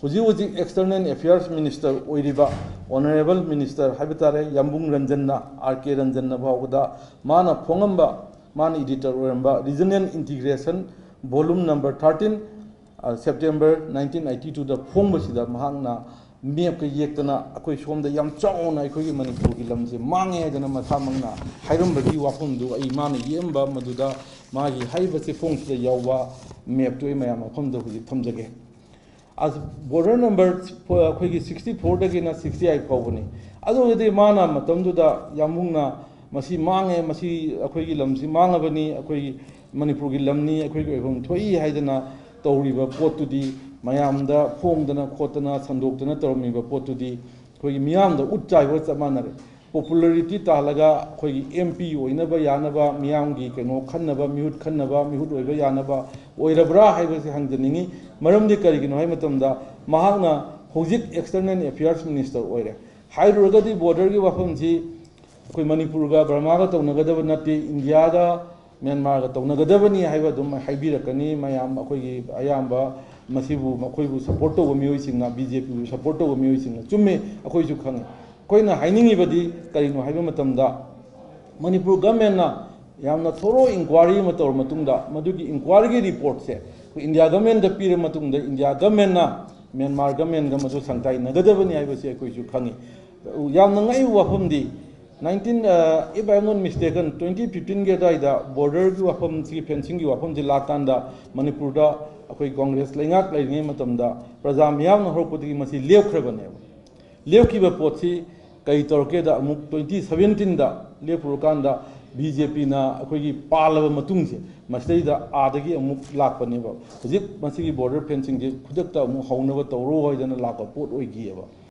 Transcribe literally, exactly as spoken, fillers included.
ꯍꯧꯖꯤꯛ ꯍꯧꯖꯤꯛ external affairs minister ꯑꯣꯏꯔꯤꯕ ꯑꯣꯅꯔꯦꯕꯜ ꯃꯤꯅꯤꯁꯇꯔ ꯍꯥꯏꯕ ꯇꯥꯔꯦ, ꯌꯥꯝꯕꯨꯡ ꯔꯟꯖꯟꯅ, ꯑꯥꯔ ꯀꯦ ꯔꯟꯖꯟꯅ ꯐꯥꯎꯕꯗ ꯃꯥꯅ ꯐꯣꯡꯉꯝꯕ, ꯃꯥꯅ ꯏꯗꯤꯇꯔ ꯑꯣꯏꯔꯝꯕ regional integration volume number thirteen, September nineteen eighty twoꯗ ꯐꯣꯡꯕꯁꯤꯗ ꯃꯍꯥꯛꯅ ꯃꯦꯞꯀ ꯌꯦꯛꯇꯅ ꯑꯩꯈꯣꯏ ꯁꯣꯝꯗ ꯌꯥꯝ ꯆꯥꯎꯅ ꯑꯩꯈꯣꯏꯒꯤ ꯃꯅꯤꯄꯨꯔꯒꯤ ꯂꯝꯁꯦ ꯃꯥꯡꯉꯦ ꯍꯥꯏꯗꯅ ꯃꯁꯥꯃꯛꯅ ꯍꯥꯏꯔꯝꯕꯒꯤ ꯋꯥꯐꯝꯗꯨ ꯑꯩ, ꯃꯥꯅ ꯌꯦꯛꯑꯝꯕ ꯃꯗꯨꯗ ꯃꯥꯒꯤ ꯍꯥꯏꯔꯤꯕ ꯆꯦꯐꯣꯡꯁꯤꯗ ꯌꯥꯎꯕ ꯃꯦꯞꯇꯨ ꯑꯩ ꯃꯌꯥꯝ ꯃꯐꯝꯗ ꯍꯧꯖꯤꯛ ꯊꯝꯖꯒꯦ꯫ ꯑꯁ, ꯕꯣꯔꯗꯔ ꯅꯝꯕꯔ ꯑꯩꯈꯣꯏꯒꯤ sixty fourꯗꯒꯤꯅ sixty eight ꯐꯥꯎꯕꯅꯤ꯫ ꯑꯗꯨ ꯑꯣꯏꯔꯗꯤ ꯃꯥꯅ ꯃꯇꯝꯗꯨꯗ ꯌꯥꯝꯕꯨꯡꯅ ꯃꯁꯤ ꯃꯥꯡꯉꯦ, ꯃꯁꯤ ꯑꯩꯈꯣꯏꯒꯤ ꯂꯝꯁꯤ ꯃꯥꯡꯉꯕꯅꯤ, ꯑꯩꯈꯣꯏꯒꯤ ꯃꯅꯤꯄꯨꯔꯒꯤ ꯂꯝꯅꯤ, ꯑꯩꯈꯣꯏꯒꯤ ꯑꯣꯏꯐꯝ ꯊꯣꯛꯏ ꯍꯥꯏꯗꯅ ꯇꯧꯔꯤꯕ ꯄꯣꯠꯇꯨꯗꯤ, ꯃꯌꯥꯝꯗ ꯐꯣꯡꯗꯅ ꯈꯣꯠꯇꯅ ꯁꯟꯗꯣꯛꯇꯅ ꯇꯧꯔꯝꯃꯤꯕ ꯄꯣꯠꯇꯨꯗꯤ ꯑꯩꯈꯣꯏꯒꯤ ꯃꯤꯌꯥꯝꯗ ꯎꯠ ꯆꯥꯏꯕꯒ ꯆꯞ ꯃꯥꯟꯅꯔꯦ꯫ ꯄꯣꯄꯨꯂꯔꯤꯇꯤ ꯇꯥꯜꯂꯒ ꯑꯩꯈꯣꯏꯒꯤ ꯑꯦꯝ ꯄꯤ ꯑꯣꯏꯅꯕ ꯌꯥꯅꯕ, ꯃꯤꯌꯥꯝꯒꯤ ꯀꯩꯅꯣ ꯈꯟꯅꯕ, ꯃꯤꯍꯨꯠ ꯈꯟꯅꯕ, ꯃꯤꯍꯨꯠ ꯑꯣꯏꯕ ꯌꯥꯅꯕ ꯑꯣꯏꯔꯕ꯭ꯔꯥ ꯍꯥꯏꯕꯁꯤ ꯍꯪꯖꯅꯤꯡꯉꯤ꯫ ꯃꯔꯝꯗꯤ ꯀꯔꯤꯒꯤꯅꯣ ꯍꯥꯏꯕ ꯃꯇꯝꯗ ꯃꯍꯥꯛꯅ ꯍꯧꯖꯤꯛ ꯑꯦꯛꯁꯇꯔꯅꯦꯜ ꯑꯦꯐꯤꯌꯔꯁ ꯃꯤꯅꯤꯁꯇꯔ ꯑꯣꯏꯔꯦ꯫ ꯍꯥꯏꯔꯨꯔꯒꯗꯤ ꯕꯣꯔꯗꯔꯒꯤ ꯋꯥꯐꯝꯁꯤ ꯑꯩꯈꯣꯏ ꯃꯅꯤꯄꯨꯔꯒ ꯕꯔꯃꯥꯒ ꯇꯧꯅꯒꯗꯕ ꯅꯠꯇꯦ, ꯏꯟꯗꯤꯌꯥꯒ ꯃ꯭ꯌꯥꯟꯃꯥꯔꯒ ꯇꯧꯅꯒꯗꯕꯅꯤ ꯍꯥꯏꯕ ꯑꯗꯨꯝ ꯍꯥꯏꯕꯤꯔꯛꯀꯅꯤ꯫ ꯃꯌꯥꯝ ꯑꯩꯈꯣꯏꯒꯤ ꯑꯌꯥꯝꯕ ꯃꯁꯤꯕꯨ, ꯃꯈꯣꯏꯕꯨ ꯁꯄꯣꯔꯠ ꯇꯧꯕ ꯃꯤꯑꯣꯏꯁꯤꯡꯅ, ꯕꯤ ꯖꯦ ꯄꯤꯕꯨ ꯁꯄꯣꯔꯠ ꯇꯧꯕ ꯃꯤꯑꯣꯏꯁꯤꯡꯅ꯫ ꯆꯨꯝꯃꯤ, ꯑꯩꯈꯣꯏꯁꯨ ꯈꯪꯉꯤ꯫ ꯑꯩꯈꯣꯏꯅ ꯍꯥꯏꯅꯤꯡꯉꯤꯕꯗꯤ ꯀꯔꯤꯅꯣ ꯍꯥꯏꯕ ꯃꯇꯝꯗ, ꯃꯅꯤꯄꯨꯔ ꯒꯃꯦꯟꯅ ꯌꯥꯝꯅ ꯊꯣꯔꯣ ꯏꯟꯀ꯭ꯋꯥꯔꯤ ꯑꯃ ꯇꯧꯔ ꯃꯇꯨꯡꯗ, ꯃꯗꯨꯒꯤ ꯏꯟꯀ꯭ꯋꯥꯔꯤꯒꯤ ꯔꯤꯄꯣꯔꯠꯁꯦ ꯑꯩꯈꯣꯏ ꯏꯟꯗꯤꯌꯥ ꯒꯃꯦꯟꯗ ꯄꯤꯔ ꯃꯇꯨꯡꯗ, ꯏꯟꯗꯤꯌꯥ ꯒꯃꯦꯟꯅ ꯃ꯭ꯌꯥꯟꯃꯥꯔ ꯒꯃꯦꯟꯒ ꯃꯗꯨ ꯁꯪꯇꯥꯏꯅꯒꯗꯕꯅꯤ ꯍꯥꯏꯕꯁꯤ ꯑꯩꯈꯣꯏꯁꯨ ꯈꯪꯉꯤ꯫ ꯌꯥꯝꯅ ꯉꯛꯏꯕ ꯋꯥꯐꯝꯗꯤ, nineteen, if I am not mistaken, twenty fifteenꯒꯤ ꯑꯗꯨꯋꯥꯏꯗ ꯕꯣꯔꯗꯔꯒꯤ ꯋꯥꯐꯝꯁꯤ, ꯐꯦꯟꯁꯤꯡꯒꯤ ꯋꯥꯐꯝꯁꯤ ꯂꯥꯛꯀꯥꯟꯗ, ꯃꯅꯤꯄꯨꯔꯗ ꯑꯩꯈꯣꯏ ꯀꯣꯡꯒ꯭ꯔꯦꯁ ꯂꯩꯉꯥꯛ ꯂꯩꯔꯤꯉꯩ ꯃꯇꯝꯗ ꯄ꯭ꯔꯖꯥ ꯃꯤꯌꯥꯝꯅ ꯍꯧꯔꯛꯄꯗꯒꯤ ꯃꯁꯤ ꯂꯦꯞꯈ꯭ꯔꯕꯅꯦꯕ꯫ ꯂꯦꯞꯈꯤꯕ ꯄꯣꯠꯁꯤ ꯀꯔꯤ ꯇꯧꯔꯛꯀꯦꯗ, ꯑꯃꯨꯛ twenty seventeenꯗ ꯂꯦꯞꯄꯨꯔꯀꯥꯟꯗ ꯕꯤ ꯖꯦ ꯄꯤꯅ ꯑꯩꯈꯣꯏꯒꯤ ꯄꯥꯜꯂꯕ ꯃꯇꯨꯡꯁꯦ, ꯃꯁꯤꯗꯩꯗ ꯑꯥꯗꯒꯤ ꯑꯃꯨꯛ ꯂꯥꯛꯄꯅꯦꯕ꯫ ꯍꯧꯖꯤꯛ ꯃꯁꯤꯒꯤ ꯕꯣꯔꯗꯔ ꯐꯦꯟꯁꯤꯡꯁꯦ ꯈꯨꯗꯛꯇ ꯑꯃꯨꯛ ꯍꯧꯅꯕ ꯇꯧꯔꯣ ꯍꯥꯏꯗꯅ ꯂꯥꯛꯄ ꯄꯣꯠ ꯑꯣꯏꯈꯤꯑꯕ꯫